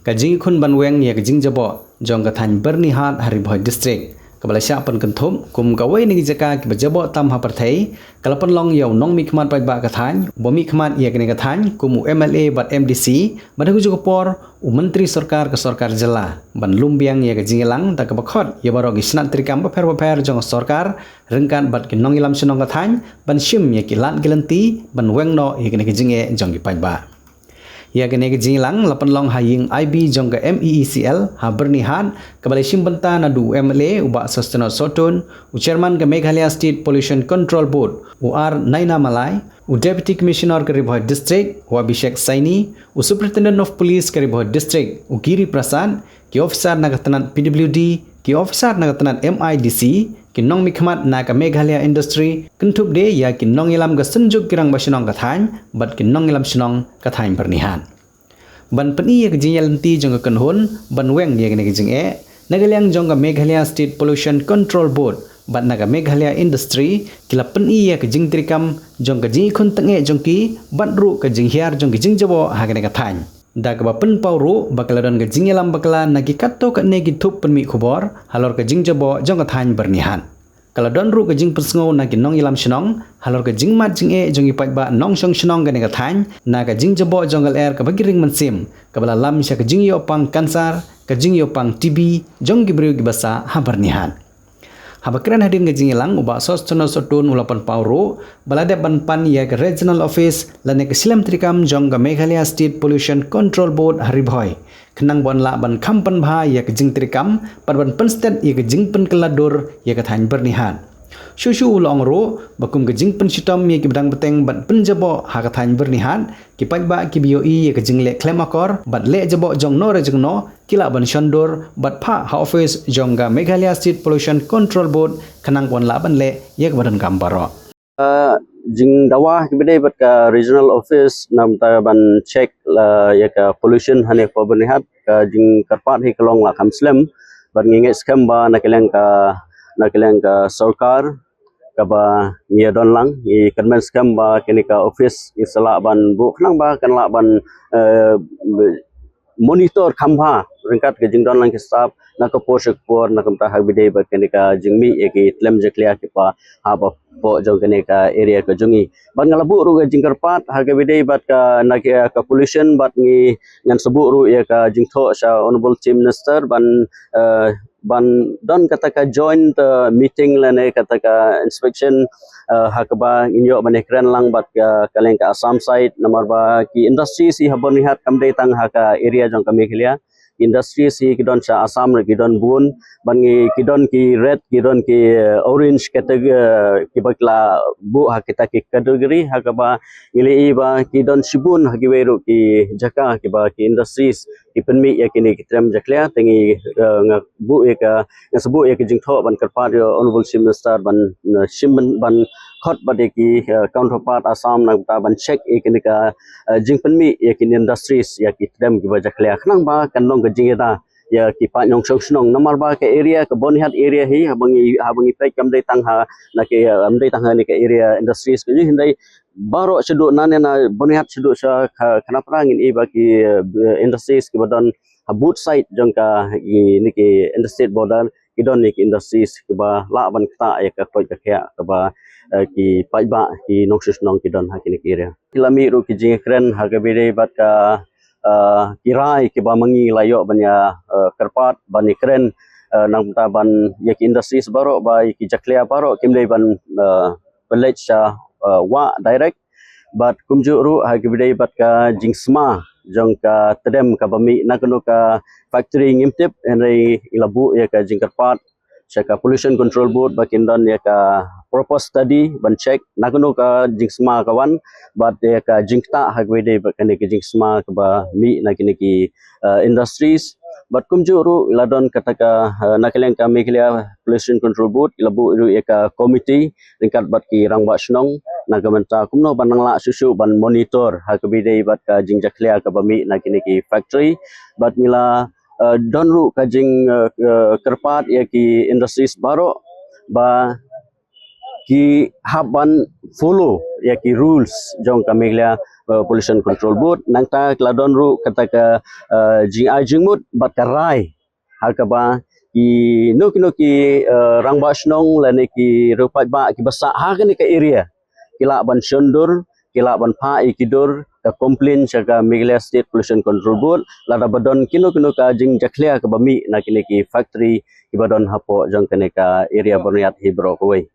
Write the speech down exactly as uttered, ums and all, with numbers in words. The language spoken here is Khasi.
Ka jingkhun ban weng ïa ka jingjaboh jong ka thaiñ Byrnihat ha Ri Bhoi District, kaba la shah pynkynthup kum kawei na ki jaka kiba jaboh tam ha pyrthei, ka la pynlong ïa u nongmihkhmat paidbah ka thaiñ, uba mihkhmat ïa kane ka thaiñ kum u M L A bad M D C, bad ha kajuh ka por u Myntri Sorkar ka Sorkar Jylla, ban lum biang ïa ka jingïalang da kaba khot ïa baroh ki shnat treikam bapher bapher jong ka sorkar, ryngkat bad ki nongïalam shnong ka thaiñ, ban shim ïa ki lad ki lynti ban weng noh ïa kane ka jingeh jong ki paidbah. Ïa kane ka jingïalang la pynlong ha ïing I B jong ka M E E C L ha Byrnihat, kaba la shim bynta naduh u M L A u Bah Sosthenes Sohtun, u Chairman ka Meghalaya State Pollution Control Board u R Naina Malai, u Deputy Commissioner ka Ri Bhoi District u Abhishek Saini, u Superintendent of Police ka Ri Bhoi District u Giri Prasad, ki officer na ka tnat P W D, ki officer na ka tnat M I D C, ki nongmihkhmat na ka Meghalaya Industry, kynthup de ïa ki nongïalam ka Synjuk ki Rangbah Shnong ka thaiñ bad ki nongïalam shnong ka thaiñ Byrnihat. Ban pyni ïa ka jingïaid lynti jong ka kynhun ban weng ïa kane ka jingeh, na ka liang jong ka Meghalaya State Pollution Control Board bad na ka Meghalaya Industry, ki la pyni ïa ka jingtreikam jong ka jingïakhun tyngeh jong ki bad ruh ka jinghiar jong ka jingjaboh ha kane ka thaiñ, da kaba pynpaw ruh ba ka la don ka jingïalam bakla na ki katto katne ki thup pynmih khubor halor ka jingjaboh jong ka thaiñ Byrnihat. Ka la don ruh ka jingpynsngew na ki nongïalam shnong halor ka jingmad jingeh jong ki paidbah nongshong shnong kane ka thaiñ na ka jingjaboh jong ka lyer kaba ki ring mynsiem, kaba la lam sha ka jingïoh pang kansar, ka jingïoh pang T B jong ki briew kiba sah ha Byrnihat. Haba kren hadien ka jingïalang, u Bah Sosthenes Sohtun u la pynpaw ruh ba la dep ban pan ïa ka Regional Office lane ka shlem treikam jong ka Meghalaya State Pollution Control Board ha Ri Bhoi, khnang ban lah ban kham pynbha ïa ka jingtreikam bad ban pynstet ïa ka jingpynkylla dur ïa ka thaiñ Byrnihat. Shuh shuh u la ong ruh ba kum ka jingpynshitom ïa kiba dang bteng bad pynjaboh ha ka thaiñ Byrnihat, ki paidbah kiba ïohi ïa ka jingleh khlem akor bad leh jaboh jongno re jongno, ki lah ban shon dur bad phah ha office jong ka Meghalaya State Pollution Control Board, khnang ban lah ban leh ïa kaba donkam baroh. Ka jingdawa kiba dei bad ka Regional Office namar ban check la ïa ka pollution hangne ha Byrnihat, ka jingkyrpad hi ka long la kham slem, bad ngi ngeit skhem ba na ka liang ka, na ka liang ka sorkar kaba ngi ïa don lang, ngi kyrmen skhem ba kane ka office ngi sa lah ban buh khnang ba kan lah ban, eh, monitor kham bha ryngkat ka jingdon lang ki staff na ka por sha ka por, na ka bynta ha kaba dei bad kane ka jingmih ïa ki tlem jakhlia kiba hap hapoh jong kane ka area ka jong ngi. Bad nga la buh ruh ka jingkyrpad ha kaba dei bad ka, na ka, ka pollution, bad ngi, ngan sa buh ruh ïa ka jingthoh sha Honourable Chief Minister ban, eh, ban don kata ka joint, eh, meeting lane kata ka inspection, eh, ha kaba ngin ïoh ban ïakren lang bad ka, ka liang ka Assam side, namar ba ki industries hi ha Byrnihat kam dei tang ha ka area jong ka Meghalaya. Ki industries hi ki don sha Assam ruh ki don bun, bad ngi, ki don ki red, ki don ki, eh, orange category, eh, kiba ki la buh ha kita ki category, ha kaba ngi la ïohi ba ki don shibun ha kiwei ruh ki jaka kiba ki industries ki pynmih ïa kine ki tlem jakhlia. Te ngi, eh, nga buh ïa ka, nga sa buh ïa ka jingthoh ban kyrpad ïa u Honourable Chief Minister ban, eh, shim ban, ban khot bad ïa ki, eh, counterpart Assam na ka bynta ban check ïa kine ka, eh, jingpynmih ïa kine industries ïa ki tlem kiba jakhlia, khnang ba kan long ka jingïada ïa ki paid nongshong shnong, namar ba ka area ka Byrnihat area hi, haba ngi, haba ngi peit kam dei tang ha, na ka, eh, kam dei tang ha ne ka area industries ka jong hi, hynrei baroh shaduh na ne na Byrnihat shaduh sha Kha-, Khanapara ngin ïohi ba ki, eh, industries kiba don ha both side jong ka, i, ne ki interstate border, ki don ne ki industries kiba lah ban ktah ïa ka koit ka khiah kaba, eh, ki paidbah ki nongshong shnong ki don ha kine ki area. Ki la mih ruh ki jingkren ha kaba dei bad ka, eh, ki rai kiba ma ngi la ïoh ban ïa, eh, kyrpad ban ïakren, eh, na ka bynta ban ïa ki industries baroh ba ïa ki jakhlia baroh kim dei ban, eh, pynleit sha, eh, wah direct. Bad kumjuh ruh ha kaba dei bad ka jingsma jong ka tdem kaba mih na kano ka factory ngim tip, hynrei ngi la buh ïa ka jingkyrpad sha ka Pollution Control Board ba kin don ïa ka proper study ban check na kano ka jingsma ka wan, bad ïa ka jingktah ha kaba dei bad kane ka jingsma kaba mih na kine ki, eh, industries. Bad kumjuh ruh la don kata ka, eh, na ka liang ka Meghalaya Pollution Control Board, la buh ruh ïa ka committee ryngkat bad ki rangbah shnong na ka bynta kumno ban nang lah shuh shuh ban monitor ha kaba dei bad ka jingjakhlia kaba mih na kine ki factory. Bad ngi la, eh, don ruh ka jing, eh, eh, kyrpad ïa ki industries baroh ba ki hap ban follow ïa ki rules jong ka Meghalaya uh, Pollution Control Board. Nangta ka la don ruh kata ka uh, jingai jingmut bad ka rai ha kaba kino kino ki uh, rangbah shnong lane ki rangbah ba ki ba sah ha kane ka area ki lah ban shon dur, ki lah ban phah ïa ki dur ka complain sha ka Meghalaya State Pollution Control Board lada ba don kino kino ka jingjakhlia kaba mih na kine ki factory kiba don hapoh jong kane ka area Byrniat hi baroh kawei.